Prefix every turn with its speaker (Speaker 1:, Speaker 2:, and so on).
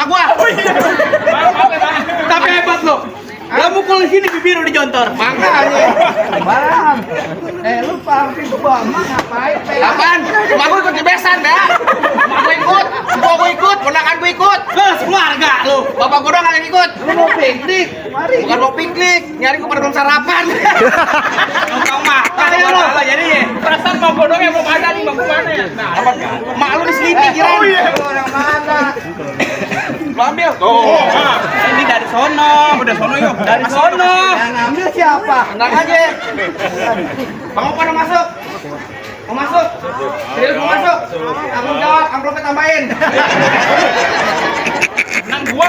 Speaker 1: emak gua. Tapi hebat lo. Lah mukul sini bibir udah jontor.
Speaker 2: Makanya. Bang. Lu pampi gua mah ngapain?
Speaker 1: Apaan? Emak gua ikut besan dah. Emak gua ikut, gua ikut, ponakan gua ikut. Keluarga lu. Bapak gua doang kagak ikut.
Speaker 2: Lu mau piknik? Mari.
Speaker 1: Bukan mau piknik, nyari gua pada belum sarapan. Numpang makan ya lu. Jadi perasaan mau gua doang yang belum ada nih, mau mana ya? Nah, mak lu di sini kirain.
Speaker 2: Oh iya. Orang mana?
Speaker 1: Lu ambil. Tuh. Ini dari sono. Udah sono yuk. Dari sono.
Speaker 2: Yang ngambil siapa?
Speaker 1: Tenang aja. Kamu pada masuk. Mau masuk? Serius mau masuk? Tanggung jawab, amplopnya tambahin.